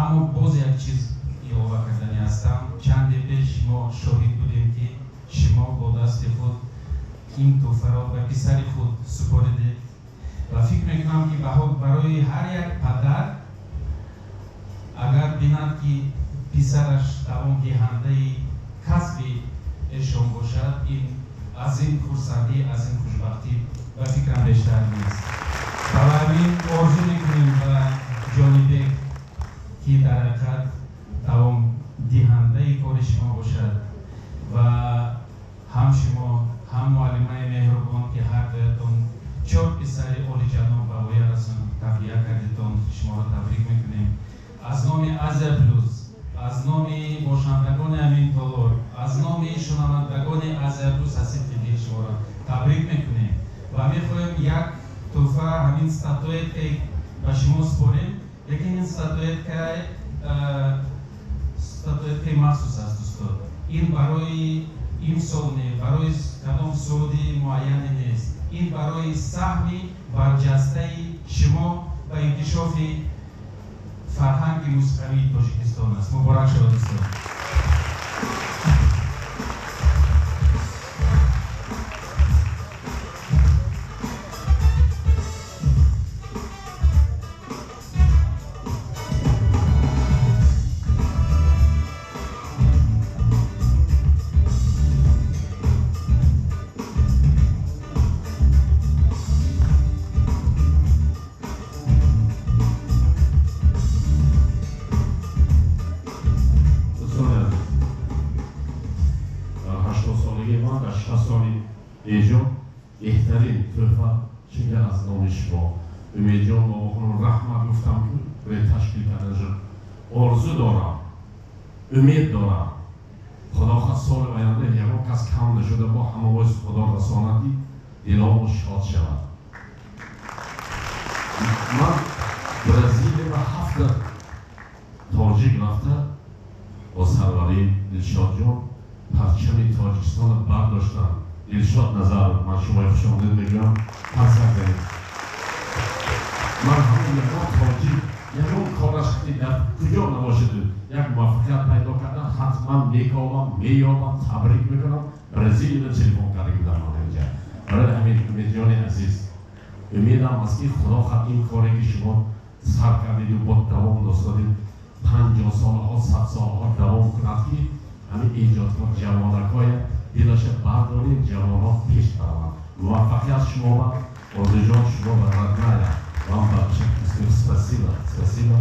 Аммо боз як чиз илова кардани ҳастам. Чанде пеш мо шоҳид будем, ки шумо бо дасти худ ин тӯҳфаро ба писари худ супоридед ва фикр мекунам, ки барои ҳар як падар, агар бинад, ки писараш давомдиҳандаи касби эшон бошад, ин аз ин хурсандӣ, аз ин хушбахтӣ ба фикрам бештар нест. Барои ҳамин орзу мекунем ба Ҷонибек, ки дар ҳақиқат давомдиҳандаи кори шумо бошад ва ҳам шумо, ҳам муаллимаи меҳрубон, ки ҳар дуятон чор писари олиҷаноб ба воя расон тарбия кардитон, шуморо табрик мекунем. Аз номи Азия Плюс, аз номи бошандагони ҳамин толор, аз номи шунавандагони Азия Плюс аз сидқи дил шуморо табрик мекунем ва мехоҳем як тӯҳфа, ҳамин статуэтка ба шумо супорем. Лекин ин статуэткаи махсус аст, дӯстон. Ин барои имсол не, барои кадом суруди муайяне нест, ин барои саҳми барҷастаи шумо ба инкишофи фарҳанги мусиқавии Тоҷикистон аст. Муборак шавад, дӯстон. Дӯстони азиз, дар 80-солагии ман, дар 60 соли эҷод беҳтарин тӯҳфа, чунки аз номи шумо, Умедҷон, Бобохонум, раҳмат гуфтам, ки барои ташкил карданашон. Орзу дорам, умед дорам, худо хоҳад, соли оянда ягон кас кам нашуда, бо ҳамавоз худо расонад, ки диломо шод шавад. Ман Бразилия ба ҳафта тоҷик рафта, бо сарварии Дилшодҷон парчами Тоҷикистонро бардоштам. Дилшод Назаров, ман шумои хушомдед мегӯям, қарсак занед. Ман ҳамон ягон тоҷик ягон кораш дар куҷо набошаду як муваффақият пайдо кардан, ҳатман мекобам, меёбам, табрик мекунам. Бразилияда телефон карда будам ман инҷа. Барои ҳамин, Умедҷони азиз, умедам аст, ки худо хоҳад, ин коре ки шумо сар кардеду бо давом достодед, 50 солаҳо, 100 солаҳо давом кунад, ки ҳамин эҷодкор ҷавонакҳоя дилаша бардорем, ҷавонҳо пеш бараванд. Муваффақият шумо ба, Орзуҷон, шумо ба, родная, вам большое спасибо, спасибо.